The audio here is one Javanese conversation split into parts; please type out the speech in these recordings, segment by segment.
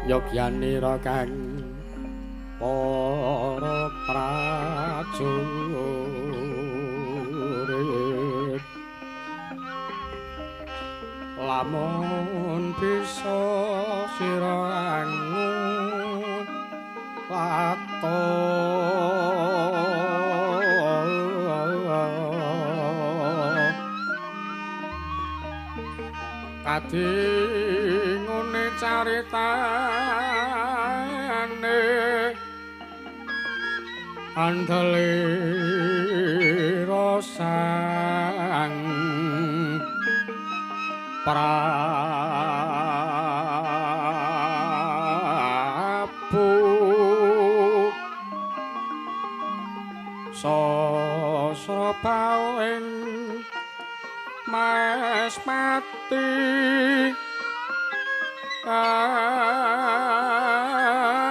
Yogyanira kang para prajurit lamun bisa sira ngulata kadi ngene caritane andelira sang Prabu Sasrabau ing Mas Pati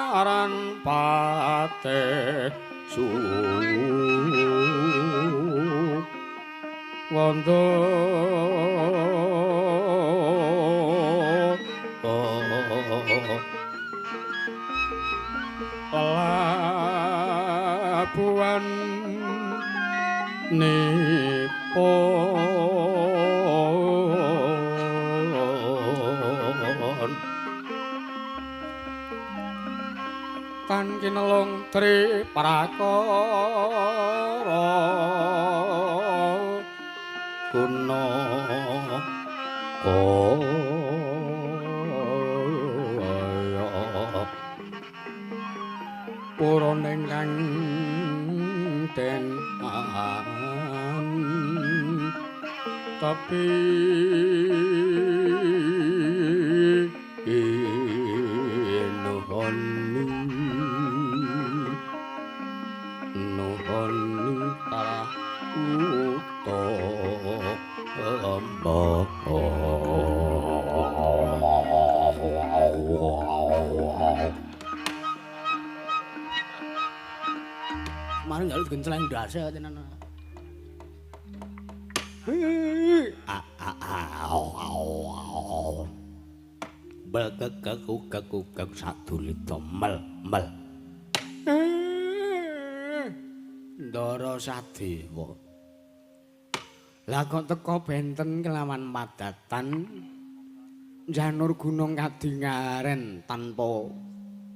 aran pate Suwanda Pelabuhan nipun tan kinelung tri prakara guna kaya purun ingkang den tapi nuhoni nuhoni para utama. Mari njaluk genceleng ndase tenan. Bel kekek kekek sadulita mel mel. Ndara Sadewa. Lah kok teka benten kelawan padatan janur gunung kadingaren tanpa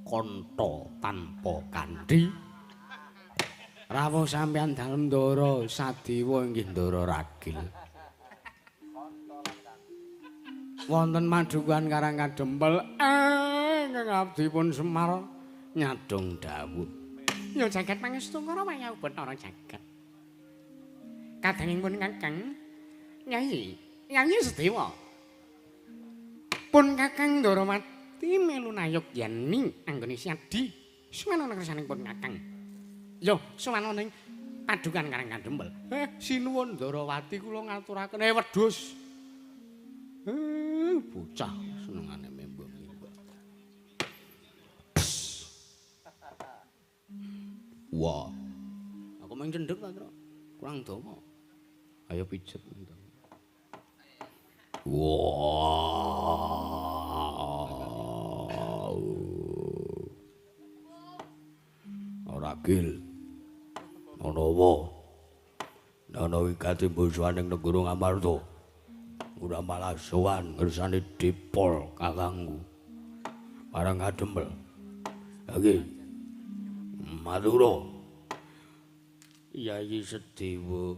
kantha tanpa kandhi. Rawuh sampeyan dalem Ndara Sadewa inggih Ndara Ragil. Wonten madhukuhan Karang Kadempel ingkang abdi pun Semar nyadong dawuh. Ya jagat pangestu karo wayah Bathara jagat. Kadangipun Kakang Nyai, Nyai Sedewa. Pun Kakang Ndarawati melu nayogyani anggone siadi suwana kersanipun Kakang. Yo suwana ning padukan Karang Kadempel. Sinuwun Ndarawati kula ngaturaken wedhus. Bocah senengane membong-membong. Wah. Aku main cendhek ta, Tru? Kurang dawa. Ayo pijet. Wah. Ora gil. Ana apa? Ana wigati bojoane negara Ngamarta. Ora malah sowan ngersane dipol kakangku. Marang Kadempel. Iki matura. Yayi Sedewa.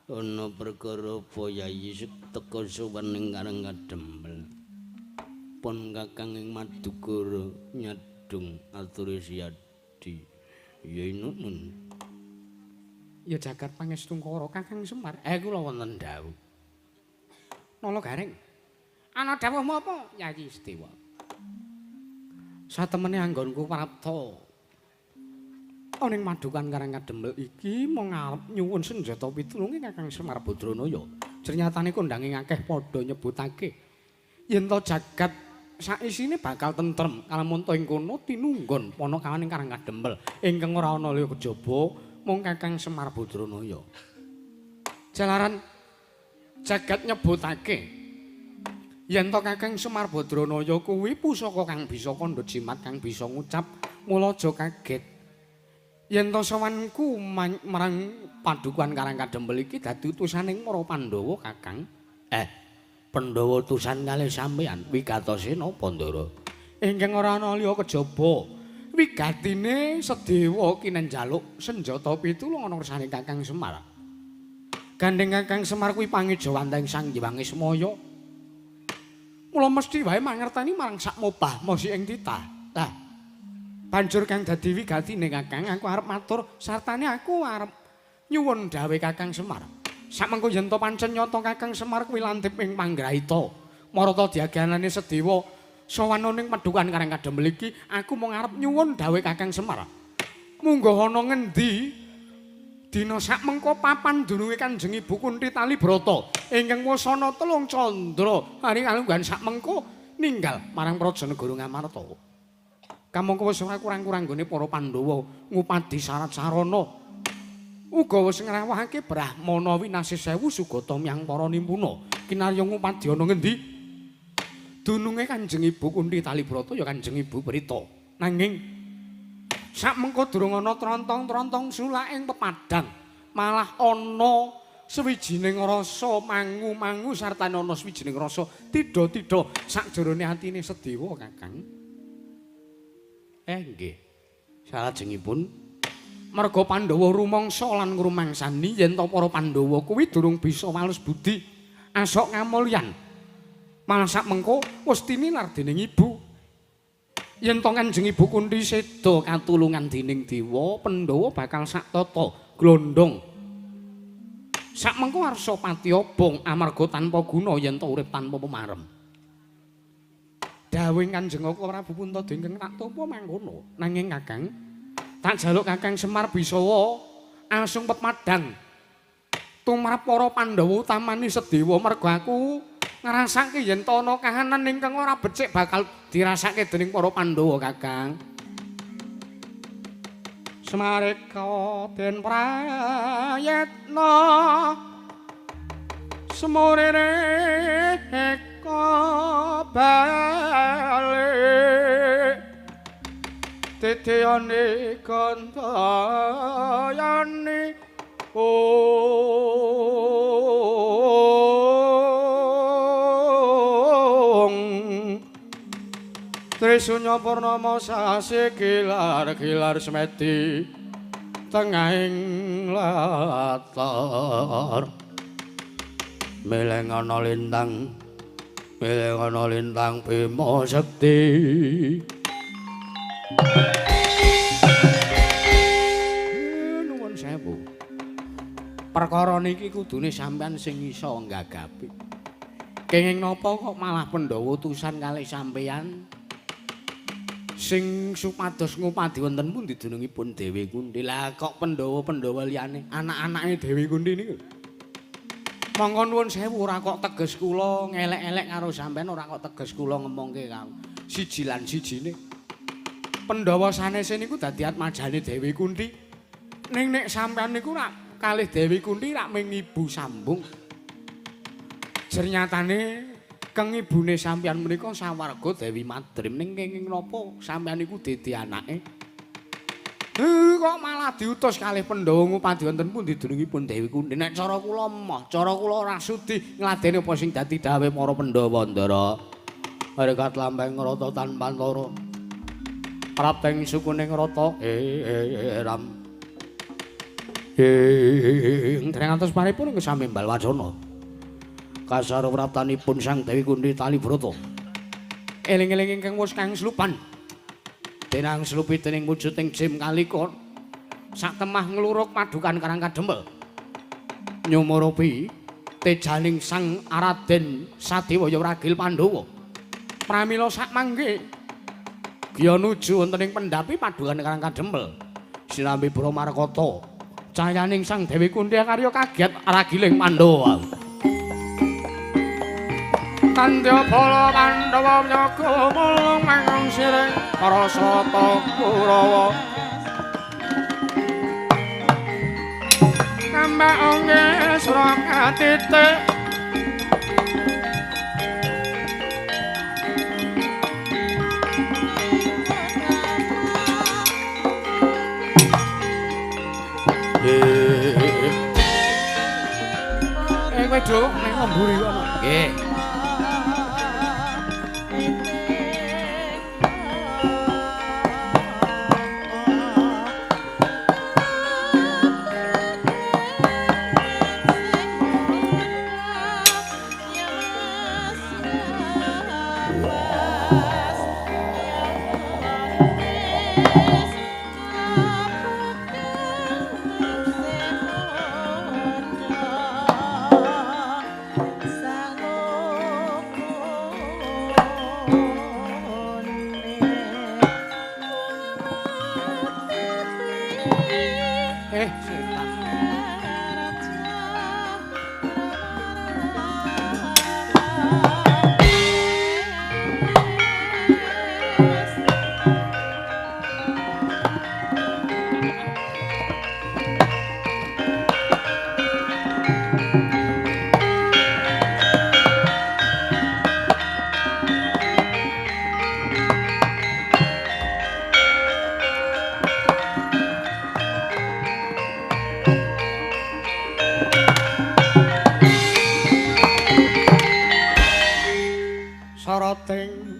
Ana perkara apa Yayi teka sowan ning Karang Kadempel? Pun kakang ing Madukara nyadung ature siadi. Ya inun. Ya jagat pangestungkara Kakang Semar. Kula wonten dawuh. Nala Gareng. Ana dawuhmu apa, Yayi Sedewa? Satemene anggonku prapta ana ing madhukan Karang Kadempel iki mung arep nyuwun senjata pitulunge Kakang Semar Badranaya. Cernyatane kondange akeh padha nyebutake yen to jagat saisine bakal tentrem kalamun to ing kono tinunggon panakawan ing Karang Kadempel ingkang ora ana liya kejaba mung Kakang Semar Badranaya. Jalaran jagat nyebutake Yen to Kakang Semar Badranaya kuwi pusaka kang bisa kandha jimat kang bisa ngucap, mula aja kaget. Yen to sowanku marang padukuhan Karang Kadempel iki dadi utusaning para Pandhawa, Kakang. Pandhawa utusan kalih sampeyan wigatose napa, Ndara? Ingkang ora ana liya kejaba wigatine Sedewa kinenjaluk senjata pitulung ana kersane Kakang Semar. Gandeng Kakang Semar kuwi pangejawantahing Sang Hyang Ismaya. Mula mesti wae mangerteni marang sak mobah mosi ing titah. Lah, banjur kang dadi wigatine Kakang, aku arep matur sartane aku arep nyuwun dawuh Kakang Semar. Samengko yen to pancen nyata Kakang Semar kuwi lantip ing panggrahita, marata diaganane Sedewa sowan ning padukan Karang Kadempel iki, aku mung arep nyuwun dawuh Kakang Semar. Mungguh ana ngendi dina sakmengko papan dununge Kanjeng Ibu Kunthi Talibrata ingkang wasana telung candra hari kalungguhan sakmengko ninggal marang Praja Negara Ngamarta. Kamangka wis ora kurang-kurang nggone para Pandhawa ngupadi syarat sarana. Uga wis ngrawuhake Brahmana winasih sewu sugata miyang para nimpuna. Kinarya ngupadi ana ngendi? Dununge Kanjeng Ibu Kunthi Talibrata ya Kanjeng Ibu Prita. Nanging sakmengko durung ana trontong-trontong sulak ing pepadang, malah ana sawijining rasa mangu-mangu sartane ana sawijining rasa tidha-tidha sakjerone atine Sedewa, Kakang. Nggih. Salajengipun merga Pandhawa rumangsa lan ngrumangsani yen to para Pandhawa kuwi durung bisa walus budi asok ngamulyan. Malah sakmengko wis tinilar dening ibu. Yen to Kanjeng Ibu Kunthi seda katulungan dening dewa, Pandhawa bakal sak tata glondong. Sakmengko arsa pati obong amarga tanpa guna yen to urip tanpa pemarem. Dawuh Kanjeng Kaka Prabu Puntadewa ingkang tak tampa mangkono. Nanging Kakang, tak jaluk Kakang Semar bisawa asung pepadang tumrap para Pandhawa utamane Sedewa merga aku ngrasake yen to ana kahanan ingkang ora becik bakal dirasake dening para Pandhawa, Kakang. Semareka den prayetna semurene eka bali titiyane gandayane Trisunya purnama sasi kilar-kilar semedi tengahing latar. Mileng ana lintang, mileng ana lintang Bima Sekti. Nuwun sewu. Perkara niki kudune sampean sing iso nggagapi. Kenging napa kok malah Pandhawa utusan kalih sampean? Sing supados ngupadi wonten pundi dunungipun Dewi Kunthi. Lah kok Pandhawa-Pandhawa liyane anak-anake Dewi Kunthi niku. Monggo nuwun sewu, ora kok teges kula ngelek-elek karo sampean, ora kok teges kula ngemongke karo siji lan sijine. Pandhawa sanese niku dadi atmajane Dewi Kunthi. Ning nek sampean niku rak kalih Dewi Kunthi rak ming ibu sambung. Jernyatane keng ibune sampeyan menika sawarga Dewi Madrim, ning kenging napa sampeyan niku dadi anake? Kok malah diutus kalih Pandhawa ngupadi wonten pundi dunungipun Dewi Kunthi. Nek cara kula emoh, cara kula ora sudi ngladeni apa sing dadi dawuhe para Pandhawa, Ndara. Harekat lambang rata tanpa antara. Prapteng sukuning rata eram. Ing dereng atos paripun ing samimbal wacana. Kasar praptanipun Sang Dewi Kunthi Talibrata. Eling-eling ingkang wis kang slupan. Denang slupi dening wujuding Jim Kalika sak temah ngluruk padukan Karang Kadempel. Nyumurupi tejaning Sang Araden Sadewa ya ragil Pandhawa. Pramila sak mangke giya nuju wonten ing pendhapi padukan Karang Kadempel. Sinambi Bramarkata cayaning Sang Dewi Kunthi karya kaget ragiling Pandhawa. Tandya bala Pandhawa nyaga mulung mangung siring para sata Kurawa. Kambak ongge sura katitik Nduk, ning mburi kono. Nggih.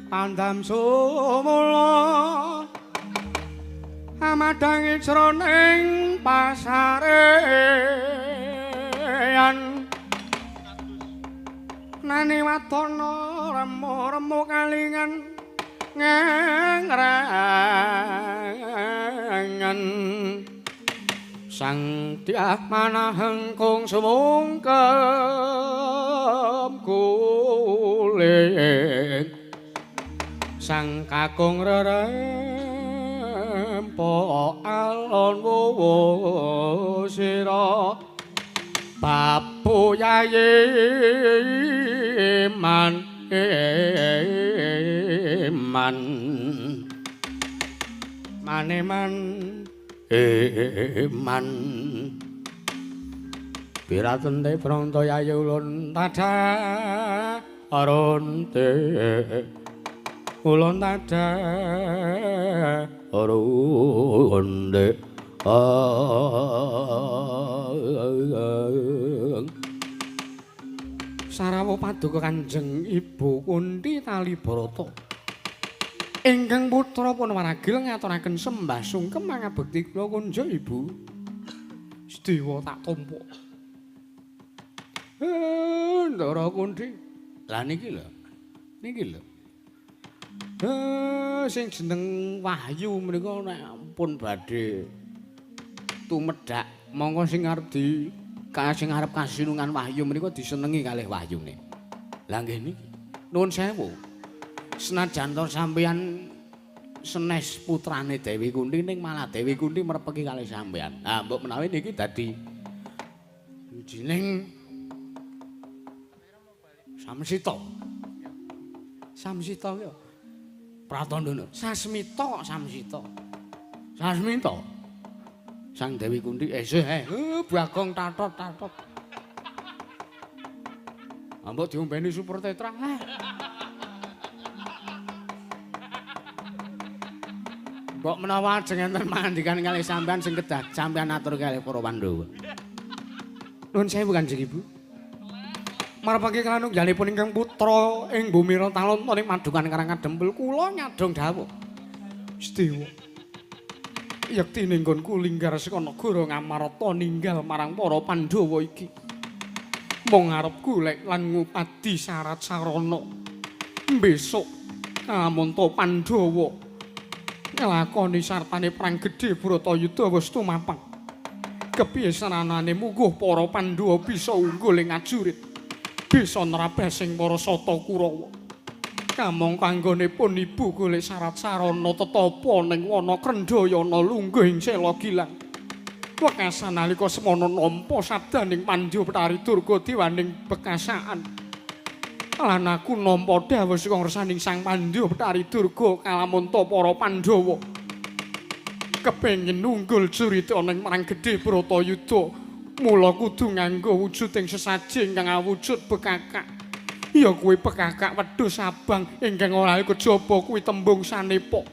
Pandam sumula amadhangi jroning pasarean nani watana remu-remu kalingan ngrengan sang dyah manaheng kung sumungkem kuling sang kakung rerempo alon wuwu sira babu yayi man eman maneman eman piratente pronto yayi ulun tada aronte ulun tada aronte. Sarawuh paduka Kanjeng Ibu Kunthi Talibarata ingkang putra pun waragil ngaturaken sembah sungkem mangabekti kula kunjuk Ibu. Sedewa tak tampa. Ndara Kunthi. Lah niki lho. Niki lho. Sing jeneng Wahyu menika nek pun badhe tumedhak mongko sing arep di sing arep kasinungan Wahyu menika disenengi kalih wahyune. Lah nggih niki. Nuwun sewu. Senajan to sampeyan senes putrane Dewi Kunthi ning malah Dewi Kunthi merepeki kalih sampeyan. Ha mbok menawi niki dadi wijining Samsita. Samsita ya. Pratandana. Sasmita, Samsita. Sasmita. Sang Dewi Kunthi esih Bagong tatot-tatot. Mbok diombeni super tetra. Mbok menawa ajeng enten mandikan kalih sampean sing kedah sampean atur kalih para Pandhawa. Nuwun sewu Kanjeng Ibu. Marepake kanunggalipun ingkang putra ing bumi Talonto ing madukan Karang Kadempel kula nyadong dawuh. Sedewa. Yektine nggonku linggar saka negara Ngamarta ninggal marang para Pandhawa iki. Mung arep golek lan ngupadi syarat sarana. Besok kamonto Pandhawa nglakoni sartane perang gedhe Bratayuda wis tumapang. Kepiye saranane mungguh para Pandhawa bisa unggul ing ajurit, bisa nrabeh sing para Sata Kurawa. Kamangka anggonipun ibu golek syarat sarana tetapa ning wana Krendhayana lungguh ing Sela Gilang. Wekasan nalika semana nampa sabdaning Pandya Betari Durga dewaning bekasaan. Lan aku nampa dawuh saka ngersaning Sang Pandya Betari Durga kalamunta para Pandhawa. Kepengin nunggul jurite ana ing perang gedhe Bratayuda, mula kudu nganggo wujuding sesaji ingkang awujud bekakak. Ya kuwi bekakak wedhus abang ingkang ora kejaba kuwi tembung sanepa.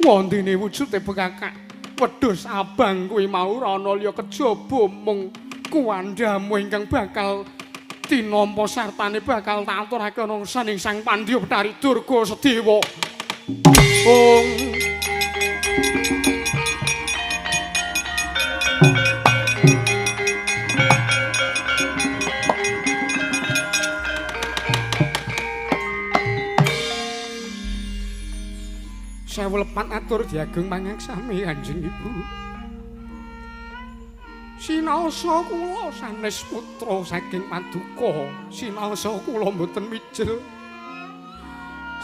Wondene wujude bekakak wedhus abang kuwi mau ora ana liya kejaba mung kuwandhamu ingkang bakal Tinampa sartane bakal tak aturake ana saning Sang Pandya Bathari Durga Sedewa. Ong Sewu lepat atur diageng mangaksami Kanjeng Ibu. Sinaosa kula sanes putra saking paduka, sinaosa kula mboten mijil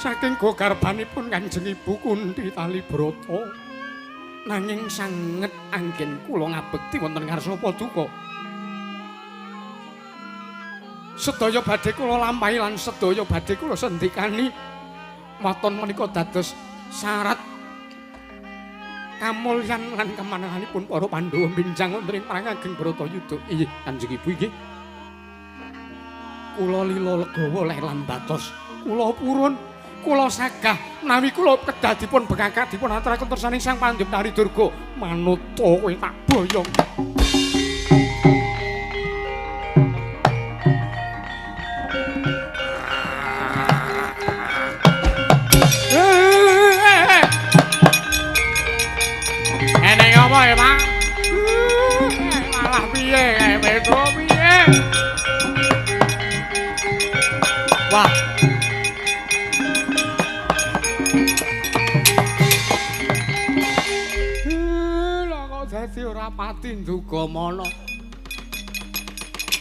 saking gogarbanipun Kanjeng Ibu Kunthi Talibrata. Nanging sanget anggen kula ngabekti wonten ngarsa paduka. Sedaya badhe kula lampahi lan sedaya badhe kula sendikani waton menika dados syarat kamulyan lan kemenanganipun para Pandhawa benjang wonten ing perang ageng Bharatayuda. Inggih Kanjeng Ibu inggih. Kula lila legawa ler lan batos. Kula purun, kula sagah menawi kula kedah dipun bekakak dipun aturaken tersaning Sang Pandya Bathari Durga. Manuta kowe tak boyong. Apa ya, Pak? Malah piye kae Petro piye? Wah. Lha kok dadi ora pati nduga mana.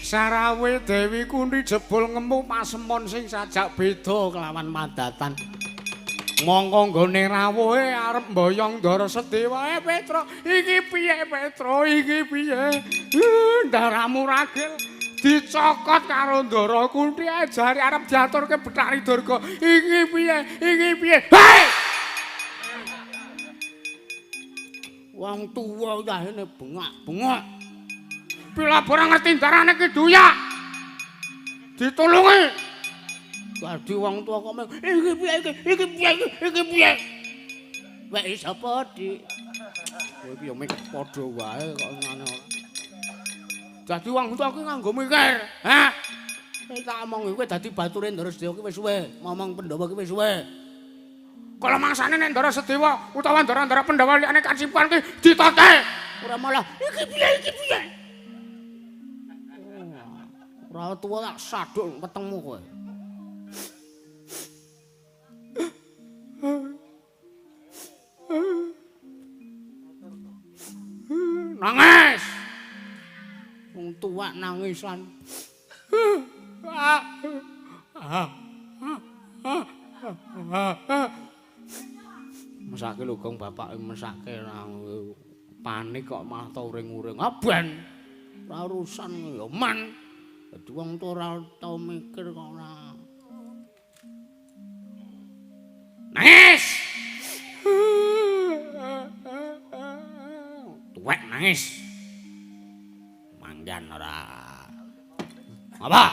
Sarawe Dewi Kunthi jebul ngemu pasemon sing sajak beda kelawan madatan. Mongko nggone rawuhe arep mboyong Ndara Sedewa. Petro, iki piye Petro, iki piye? Ndaramu ragil dicokot karo Ndara Kunthi jare arep diaturke Bathari Durga. Iki piye? Iki piye? Hei! Wong tuwa yahene bengak-bengok. Bila ora ngerti ndarane ki duyak. Ditulungi. Dadi wong tuwa kok meng iki piye iki iki piye iki iki piye. Wek sapa, Dik? Kowe iki ya mung padha wae kok ngene ora. Dadi wong tuwa ki nganggo mikir, ha? Nek tak omong kowe dadi bature Ndara Sedewa ki wis suwe, momong Pandhawa ki wis suwe. Kala mangsane nek Ndara Sedewa utawa ndara-ndara Pandhawa liyane kasipan ki ditote. Ora malah iki piye iki piye. Ora tuwa tak saduk wetengmu kowe. Nangis. Wong tuwa nangisan. Mesake lho Gong, bapak mesake nang panik kok malah tau uring-uring. Ah ben. Ora urusan ya man. Dadi wong tuwa ora tau mikir kok ora. Nangis. Tuwek nangis. Manggan ora. Apa?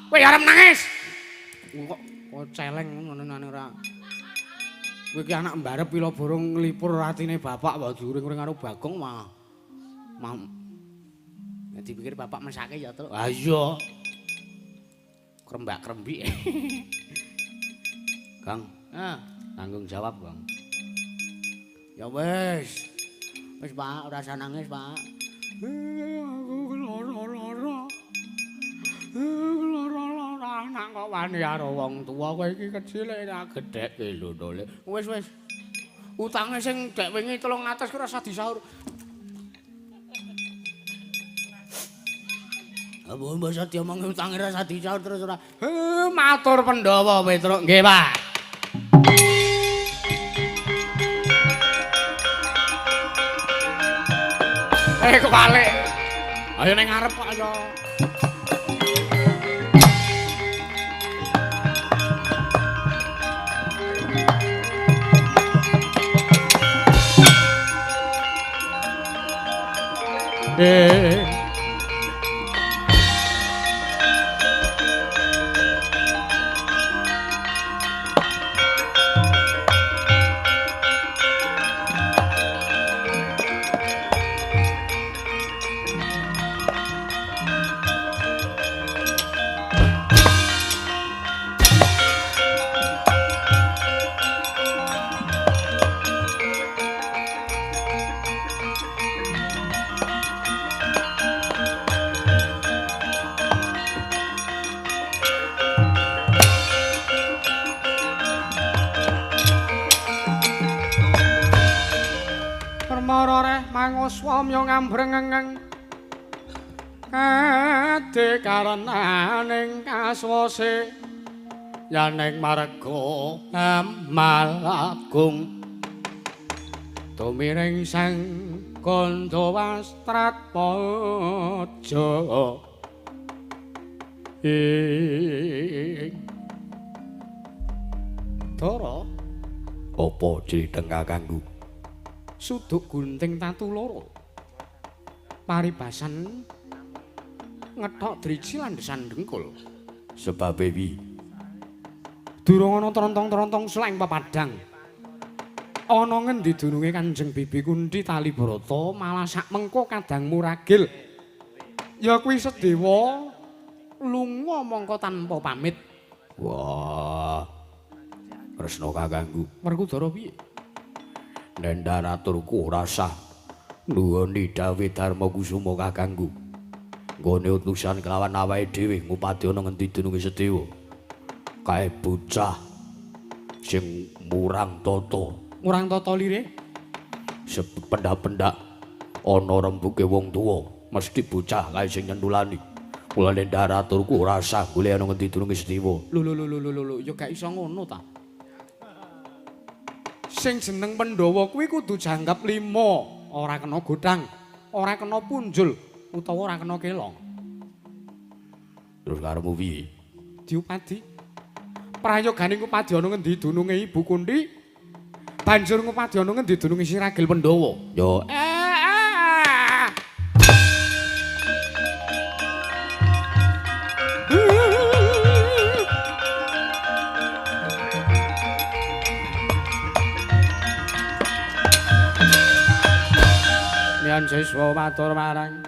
Kowe arep nangis. Kok kok celeng ngono-ngono ora. Kowe iki anak mbarep pila borong nglipur atine bapak wae diuring-uring karo Bagong mah. Mah. Nek dipikir bapak mesake ya, Truk. Ha iya. Krembak-krembik. Kang, tanggung jawab, Bang. Ya wis. Wis, Pak, ora usah nangis, Pak. Aku lara-lara. Lara-lara anak kok wani karo wong tuwa kowe iki kecil ora gedhekke lho, Ndole. Wis, wis. Utange sing dek wingi 300 ki ora usah disaur. Apa mbok usah diomongi utange ora usah disaur terus ora. Matur Pandhawa Petruk. Nggih, Pak. Kebalik. Ayo ning ngarep kok ayo. wangoswamya ngambrengeng ade karenaning kaswase yaning marga amal agung tumiring sang Kandha Wastratmaja ing Dara. Apa criteng kakangku? Suduk gunting tatu loro. Paribasan ngethok driji landesan dengkul. Sebabe wi? Durung ana trontong-trontong seleng pepadang. Ana ngendi dununge Kanjeng Bibi Kunthi Talibrata malah sak mengko kadang muragil. Ya kuwi Sedewa lunga mongko tanpa pamit. Wah. Kresna kakangku. Werkudara piye? Nendhan aturku ora sah nuwuni dawuh Darma Kusuma kakangku. Nggone utusan kelawan awake dhewe ngupadi ana ngendi dununge Sedewa. Kae bocah sing murang tata. Murang tata lire? Sependak-pendak ana rembuke wong tuwa, mesti bocah kae sing nyentulani. Mulane ndar aturku ora sah golek ana ngendi dununge Sedewa. Lho lho lho lho lho, ya gak iso ngono ta. Sing jeneng Pandhawa kuwi kudu jangkep 5, ora kena godhang, ora kena punjul, utawa ora kena kelong. Terus karepmu piye? Diupadi. Prayogane ngupadi ana ngendi dununge Ibu Kunthi? Banjur ngupadi ana ngendi dununge Siragil Pandhawa? Yo. Yen siswa matur marang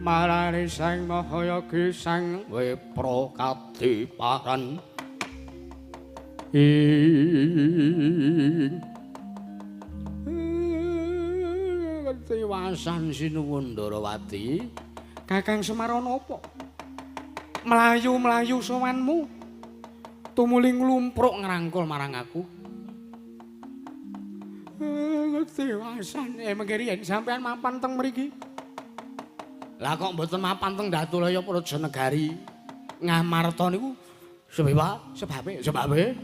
marani Sang Mahayagi Sang Wepra kadiparan ing ketiwasan sinuwun Ndarawati. Kakang Semar ana apa? Mlayu-mlayu sowanmu tumuli nglumpruk ngrangkul marang aku. Ketiwasan mengke riyen sampean mapan teng mriki. Lah kok mboten mapan teng Datulaya Praja Negari Ngamarta niku sebabe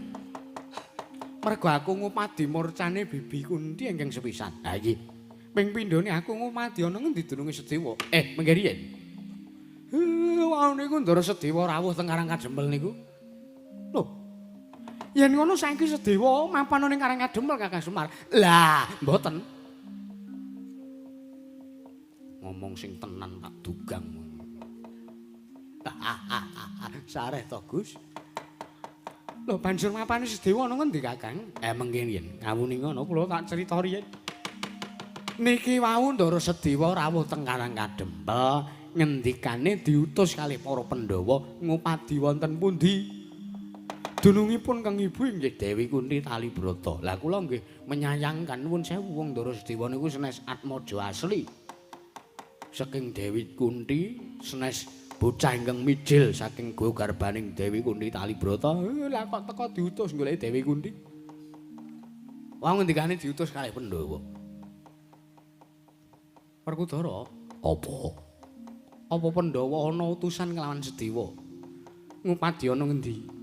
mergo aku ngupadi murcane Bibi Kunthi ingkang sepisan. Ha iki ping pindhone aku ngupadi ana ngendi dununge Sedewa. Mengke riyen. Wau niku Ndara Sedewa rawuh teng Karang Kadempel niku. Lho. Yen ngono saiki Sedewa mapan ning Karang Kadempel Kakang Semar. Lah, mboten. Ngomong sing tenan tak dugang. Sareh to, Gus. Lho, banjur mapane Sedewa ana ngendi, Kakang? Mengke yen ngawuni ngono kula tak crita riyen. Niki wau Ndara Sedewa rawuh teng Karang Kadempel, ngendikane diutus kalih para Pandhawa ngupadi wonten pundi? Dunungipun Kang Ibu inggih Dewi Kunthi Talibrata. Lah kula nggih menyayangkan nuwun sewu wong Ndara Sedewa niku senes atmaja asli. Saking Dewi Kunthi, senes bocah ingkang mijil saking gowo garbaning Dewi Kunthi Talibrata. Lah kok teka diutus goleki Dewi Kunthi? Wong ngendikane diutus kalih Pandhawa. Werkudara, apa? Apa Pandhawa ana utusan kelawan Sedewa? Ngupadi ana ngendi?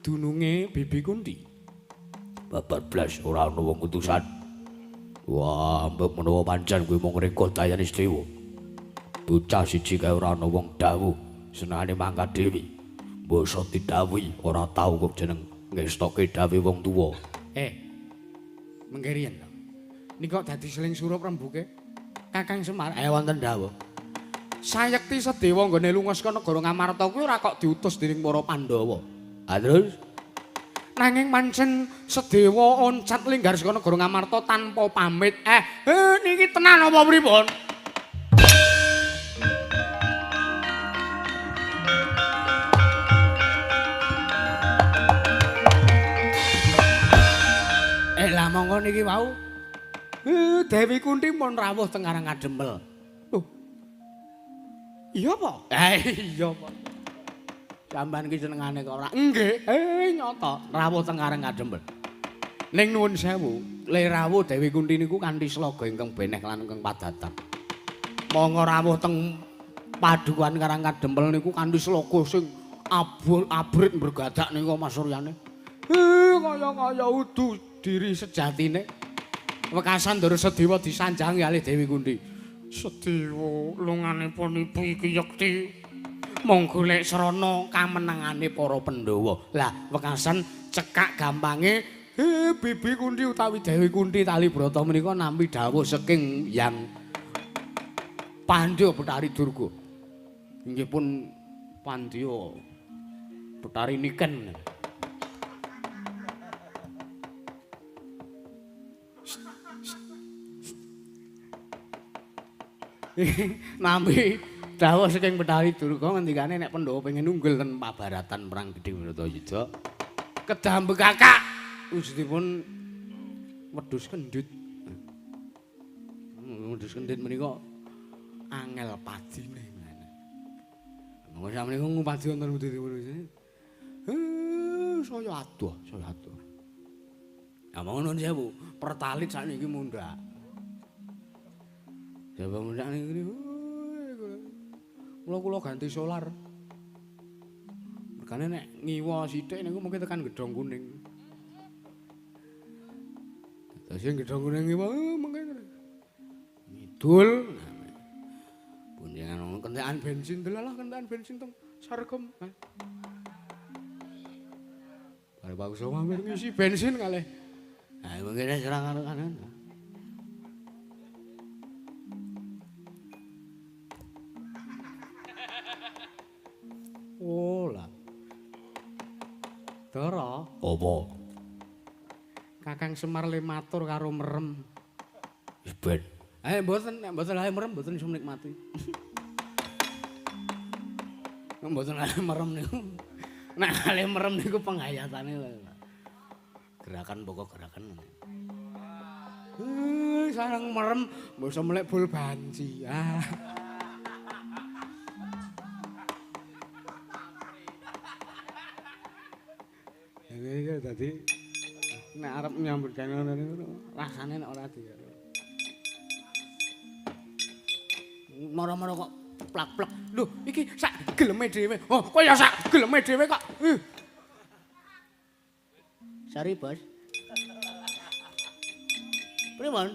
Dununge Bibi Kunthi. Babar blas ora ana wong utusan. Wah, mbok menawa pancen kuwi mung reka dayane Sedewa. Bocah siji kae ora ana wong dawuh, senengane mangkat dhewe. Mbasa didhawuhi ora tau kok jeneng ngestoke dawuhe wong tuwa. Mengke riyen to. Niki kok dadi seling surup rembuke. Kakang Semar, wonten dawuh. Sayekti Sedewa nggone lunga saka negara Ngamarta kuwi ora kok diutus dening para Pandhawa. Ha terus nanging pancen Sedewa oncat linggar saka negara Ngamarta tanpa pamit. Niki tenan apa pripun? Lah monggo niki wau. Dewi Kunthi pun rawuh teng Karang Kadempel. Lho. Iya apa? Iya apa? Sampeyan iki senengane kok ora? Nggih. Nyata rawuh teng Karang Kadempel. Ning nuwun sewu, le rawuh Dewi Kunti niku kanthi slaga ingkang beneh lan ingkang padatan. Monggo rawuh teng Padukuhan Karang Kadempel niku kanthi slaga sing abrit mbregadak niku Mas Suryane. Kaya-kaya udu diri sejatine. Wekasan Ndara Sedewa disanjangi kalih Dewi Kunti. Sedewa lunganipun ibu iki yekti mung golek srana kamenangane para Pandhawa. Lah wekasan cekak gampange Bibi Kunti utawi Dewi Kunti Talibrata menika nampi dawuh saking Yang Pandya Betari Durga. Inggih pun Pandya Betari Niken. Nampi dawuh saking Betari Durga ngendikane nek Pandhawa pengen unggul ten pabaratan perang gedhe Bharatayuda kedah mbekakak wujudipun wedhus kendhit. Wedhus kendhit menika angel padine. Monggo sakmenika ngupadi wonten wujudipun. Saya adoh, saya adoh. Ya monggo nuwun sewu, pertalit sakniki mundhak. Jaba mundhak niki. Kula kula ganti solar. Mergane nek ngiwa sithik niku mungkin tekan gedhong kuning. Dadi gedhong kuning ngiwa mungkin ngidul. Boncengan kentekan bensin delalah kentekan bensin teng Sargem. Bare Pak Uso mampir ngisi bensin kalih. Ha mungkin serang karo kanan. Oh lah. Dara, apa? Kakang Semar le matur karo merem. Wis ben. Mboten, nek mboten ae merem mboten iso nikmati. Mboten ae merem niku. Nek ale merem niku penghayatane. Gerakan pokok gerakan. Sareng merem mbok iso melek bol banci. Ah. Iki dadi nek arep nyambut gawe ngono niku rasane nek ora di. Moro-moro kok plak-plak. Lho, iki sak geleme dhewe. Oh, kok ya sak geleme dhewe kok. Sorry, Bos. Pripun?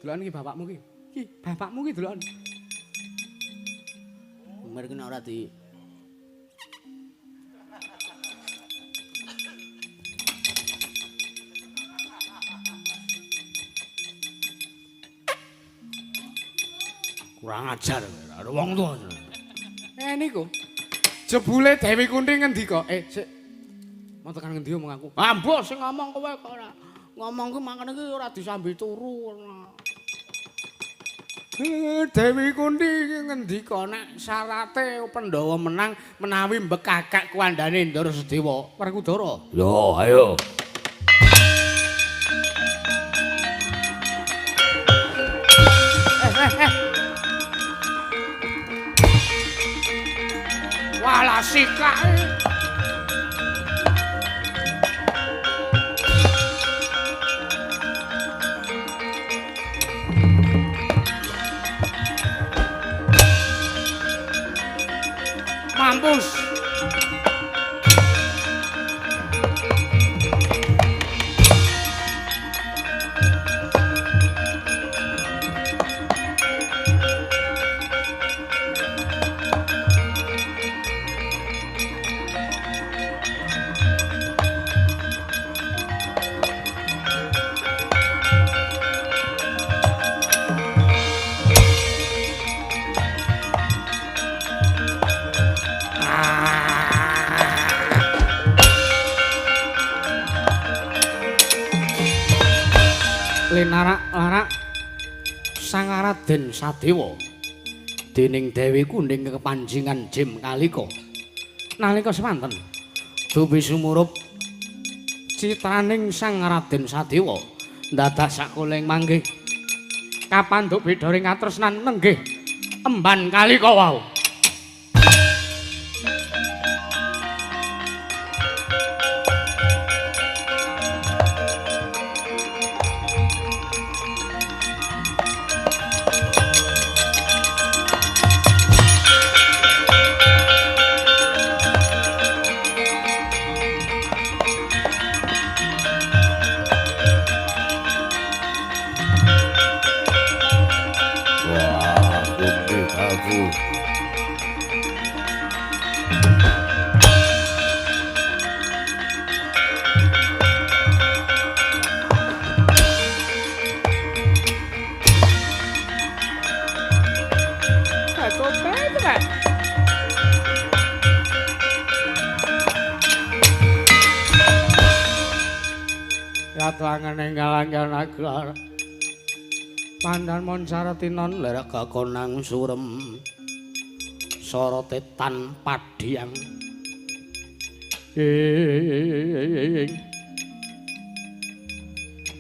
Deloken iki bapakmu iki. Iki bapakmu iki deloken. Mergi nek ora di kurang ajar karo wong tuwa. Niku. Jebule Dewi Kunti ngendika, sik. Mau tekan ngendi omong aku? Ah, mbok sing ngomong kowe kok ora. Ngomong ku mangkane iki ora disambi turu. Dewi Kunti iki ngendika nek syarate Pandhawa menang menawi mbekakak kuwandane Ndara Sedewa Werkudara. Yo, ayo. Walah sikake. Mampus. Linarak-larak Sang Raden Sadewa dening Dewi Kuning kepanjingan Jim Kalika. Nalika semanten dupi sumurup citraning Sang Raden Sadewa ndadak sakuling manggih kapandhuk bidharing katresnan nenggih emban Kalika wau. Ratu angen enggal agar pandan moncaratinon lerek gakonang surem sorote tan padhyang ing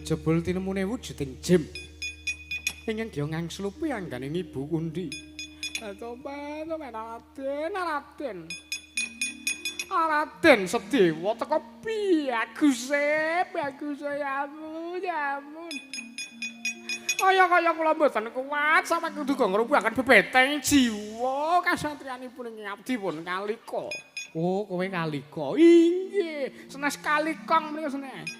jebul tinemune wujuding jim ingkang gya ngangslupi angganing Ibu Kundi. Tobat Raden, Raden. Raden Sedewa teka baguse, baguse ya ampun, ya ampun. Kaya-kaya kula mboten kuat sampe kudu ngrubuhaken bebeteng jiwa kasatriyanipun ing abdi pun Kalika. Oh, kowe Kalika. Inggih, senes Kalikong mriku senes.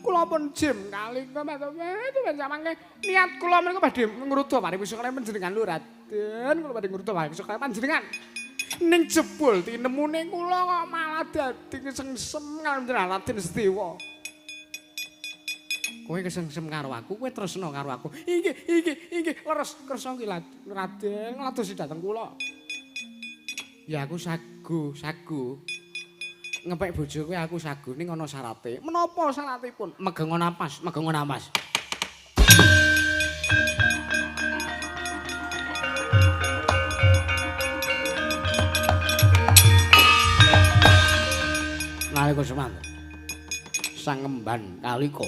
Kula pun jim Kalika metu samangke niat kula menika badhe ngruda paripisa kaliyan panjenengan lho Raden, kula badhe ngruda paripisa kaliyan panjenengan. Ning jebul tinemune kula kok malah dadi kesengsem karo Raden Sedewa. Kowe kesengsem karo aku, kowe tresna karo aku. Inggih, inggih, inggih, leres kersa ki Raden ngladosi dhateng kula. Ya aku sagu, sagu. Ngepek bojo kowe aku sagu ning ana syarate. Menapa syaratipun? Megengo napas, megengo napas. Nalika semanten Sang Emban Kalika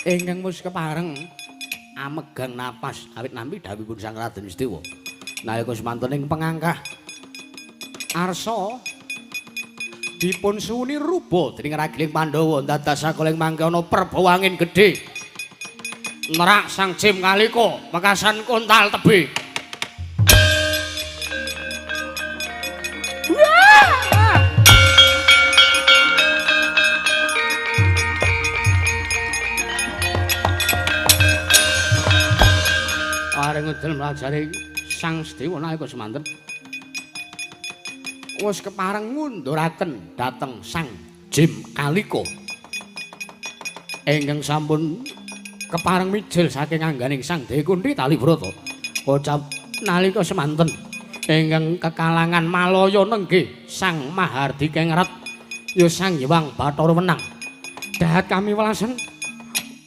ingkang wis kepareng amegang napas awit nampi dhawuhipun Sang Raden Sedewa. Nalika semanten ing pengangkah arsa dipun suwuni ruba dening ragiling Pandhawa dados sakoling mangke ana perbawa angin gedhe nerak Sang Jim Kalika wekasan kontal tebih. Areng ngedel mlajari Sang Sedewa nalika semanten wis kepareng ngunduraken dhateng Sang Jim Kalika ingkang sampun kepareng mijil saking angganing Sang Dewi Kunthi Talibrata. Kocap nalika semanten ingkang kekalangan Malaya nenggih Sang Mahardika Ngret ya Sang Hyang Bathara Wenang. Dahat kami welasen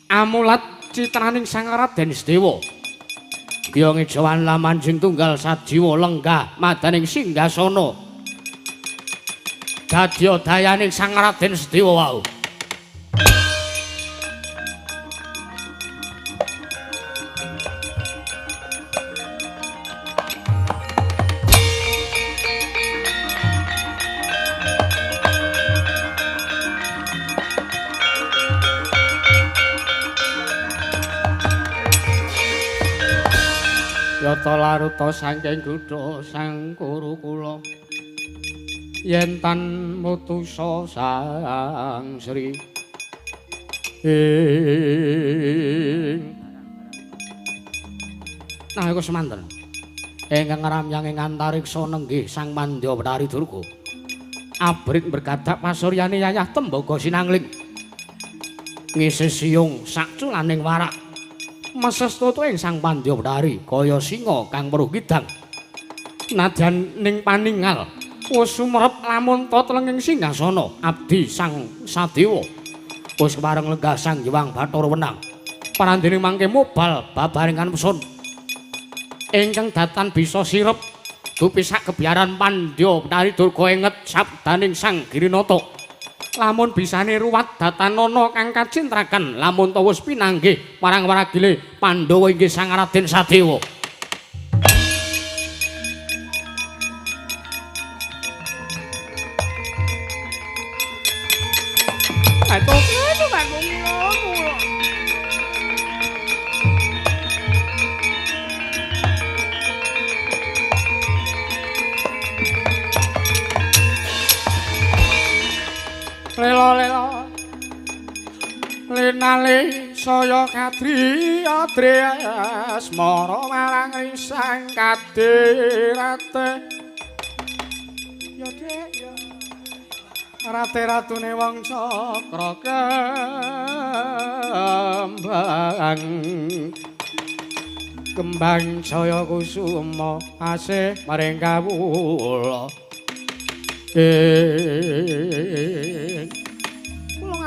amulat citraning Sang Raden Sedewa. Gya ngejawan lamanjing tunggal sajiwa lenggah madaning singgasana. Dadya dayaning Sang Raden Sedewa wau. Yata laruta saking gudha sang Kurukula yen tan mutusa Sang Sri ing nalika semanten ingkang ngramyang ing antariksa nenggih Sang Mandya Betari Durga abrit bergadak pasuryane yayah tembaga sinangling ngisih siyung sakculaning warak meses tutu ing Sang Pandya Betari kaya singa kang weruh kidang nadyan ning paningal wis sumerep lamun ta tlenging singgasana abdi Sang Sadewa wis kepareng lenggah Sang Hyang Bathara Wenang parandene mangke mobal babarengan pesun ingkang datan bisa sirep dupi sak kebiaran Pandya Betari Durga enget sabdaning Sang Girinata lamun bisane ruwat datanana kang kacintraken lamun ta wis pinanggih marang waragile Pandhawa inggih Sang Raden Sadewa. Lelo-lelo linali saya kadri adresmara marang risang kadirate ya Dek ya rate ratune wong cakra kembang kembang jaya kusuma asih maring kawula.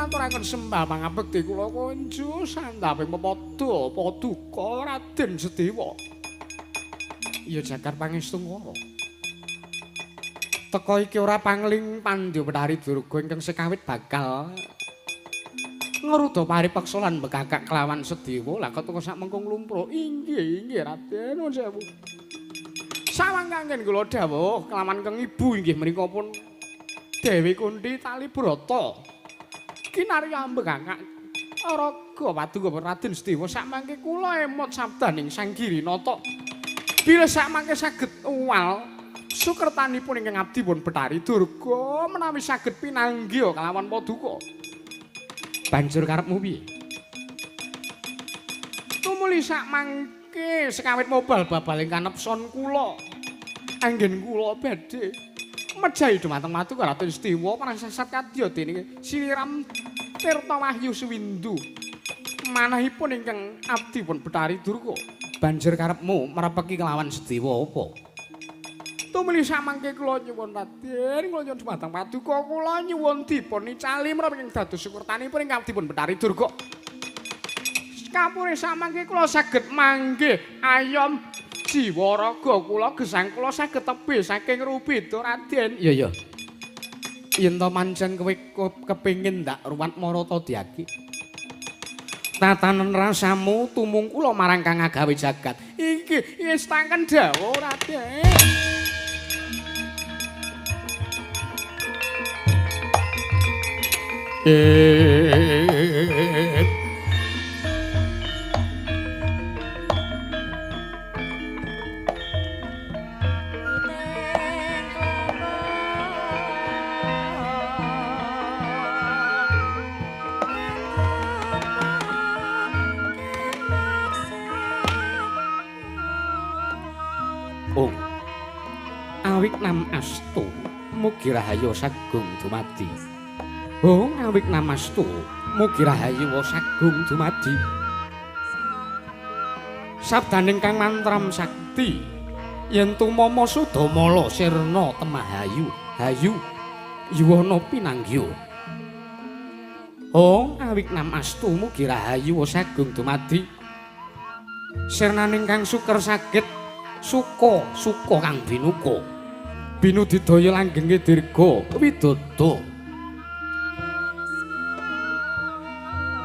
Ngaturaken sembah pangabekti kula kunju sandhaping pepadha paduka Raden Sedewa. Ya jagat pangestu ngara. Teka iki ora pangling Pandya Bathari Durga ingkang sekawit bakal ngruda paripeksa lan bekakak kelawan Sedewa. Lah kok teka sak mengko nglumpruh. Inggih, inggih Raden, nuwun sewu. Sawangkangken kula dawuh kelawan keng ibu inggih menika pun Dewi Kunti tali brata. Kinarya ambekakak raga paduka Raden Sedewa sakmangke kula emot sabdaning Sang Girinata. Bilih sakmangke saged uwal sukertanipun ingkang abdi pun Bathari Durga menawi saged pinanggih kelawan paduka. Banjur karepmu piye? Tumuli sakmangke sekawit mobal babaling kanepson kula. Anggen kula badhe mejahi dumateng paduka Raden Sedewa prasasat kadya dening Siliram Tirta Wahyu Suwindu. Manahipun ingkang abdi pun Bathari Durga. Banjur karepmu merepeki kelawan Sedewa apa? Tumuli samangke kula nyuwun Raden, kula nyuwun dumateng paduka kula nyuwun dipun icali menapa ingkang dados sukertanipun ingkang abdi pun Bathari Durga. Kapure samangke kula saged manggih ayom jiwa raga kula gesang kula saged tebih saking rubeda Raden. Iya iya. Yen to pancen kowe kepengin ndak ruwat marata diaki. Tatanen rasamu tumung kula marang kang agawe jagat. Inggih, wis tangken dawuh Raden. Ong awik nam astu mugi rahayu sagung dumadi. Ong awik nam astu mugi rahayu sagung dumadi. Sabdaning kang mantram sakti yen tumama sudamala sirna temahayu hayu yuwana pinanggya. Ong awik nam astu mugi rahayu sagung dumadi. Sirnaning kang suker saged suka suka kang binuka binudidaya langgenge dirga widodo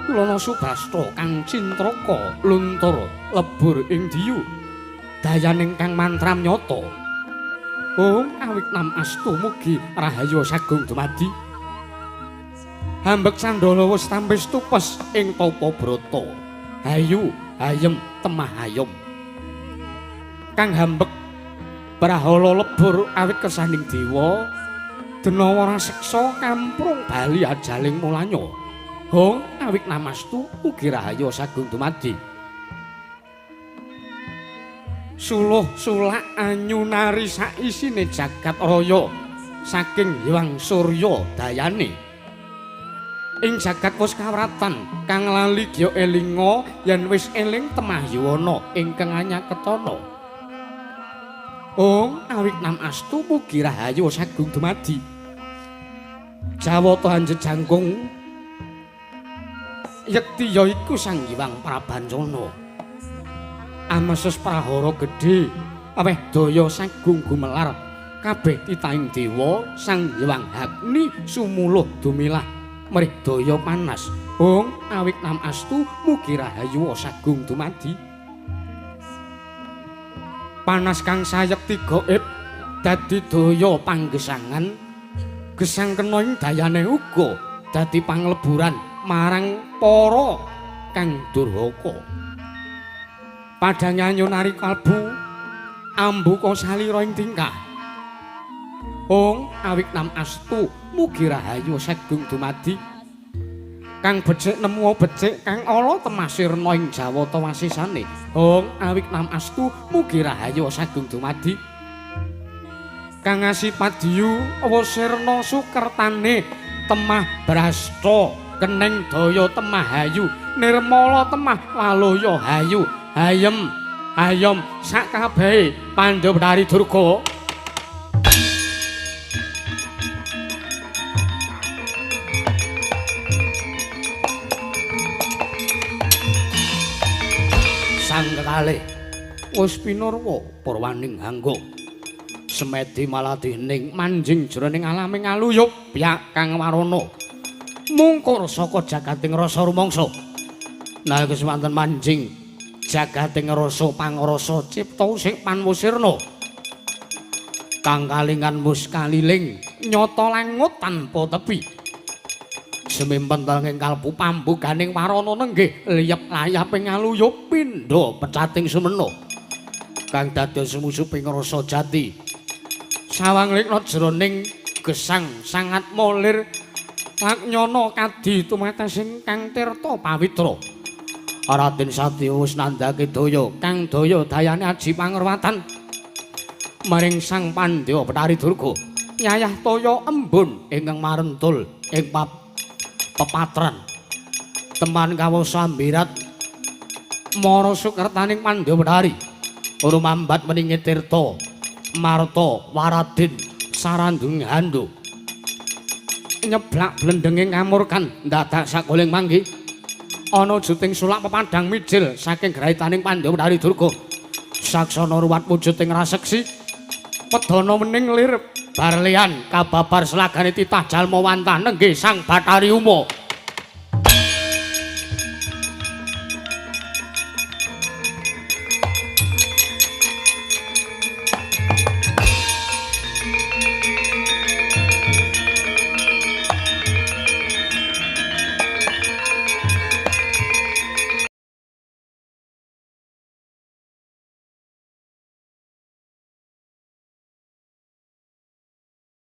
Lana Subrasta kang cintraka luntur lebur ing diyu dayaning kang mantram nyata. Ong awik nam astu mugi rahayu sagung dumadi. Hambek sandala wis tampis tupes ing tapa brata. Hayu hayem temah hayom. Kang hambek brahala lebur awit kersaning dewa denawa raseksa kamprung bali ajaling mulanya. Hong awik namastu ugi rahayu sagung dumadi. Suluh sulak anyunari saisine jagat raya saking Hyang Surya dayane. Ing jagat wis kawratan kang lali gya elinga yen wis eling temah yuwana ingkang anyaketana. Ong awik nam astu mugi rahayu sagung dumadi. Jawata anjejangkung yekti ya iku Sang Hyang Prabancana. Ameses prahara gedhe aweh daya sagung gumelar kabeh titahing dewa Sang Hyang Agni sumuluh dumilah mrih daya panas. Ong awik nam astu mugi rahayu sagung dumadi. Panas kang sayekti gaib dadi daya panggesangan gesang kena ing dayane uga dadi pangleburan marang para kang durhaka. Padang anyunari kalbu ambuka salira ing tingkah. Ong awik nam astu mugi rahayu sagung dumadi. Kang becik nemu becik kang ala temasirna ing jawata wasisane. Ong awik nam astu mugi rahayu sagung dumadi. Kang asipat diyu wasirna sukertane temah brasta keneng daya temah hayu nirmala temah waloya hayu hayem hayom sakabehe Pandhawa Bathari Durga. Kang kekalih wis pinurwa purwaning hangga. Semedi maladining manjing jroning alame ngaluyup pyak kang warana. Mungkur saka jagating rasa rumangsa. Nalika semanten manjing jagating rasa pangrasa cipta usik panwusirna. Kang kalingan wus kaliling nyata langut tanpa tepi. Semimpentel ing kalbu pambuganing warana nenggih liyep layaping ngaluyup pindha pecating sumena. Kang dados sumusuping rasa jati. Sawang likna jroning gesang sangat molir laknyana kadi tumatesing kang tirta pawitra. Raden Satya wis nandhake daya kang daya dayane aji pangrwatan maring Sang Pandya Bathari Durga. Yayah toya embun ingkang marentul ing pepatran. Teman kawasa ambirat mara sukertaning Pandya Bathari. Rumambat meningi tirta marta waradin sarandung handu. Nyeblak blendenging kamurkan dadak sakuling manggi ana juting sulak pepadang mijil saking graitaning Pandya Bathari Durga. Saksana ruwat wujuding raseksi wedana wening lir barlian kababar selagane titah jalma wantah nenggih Sang Bathari Uma.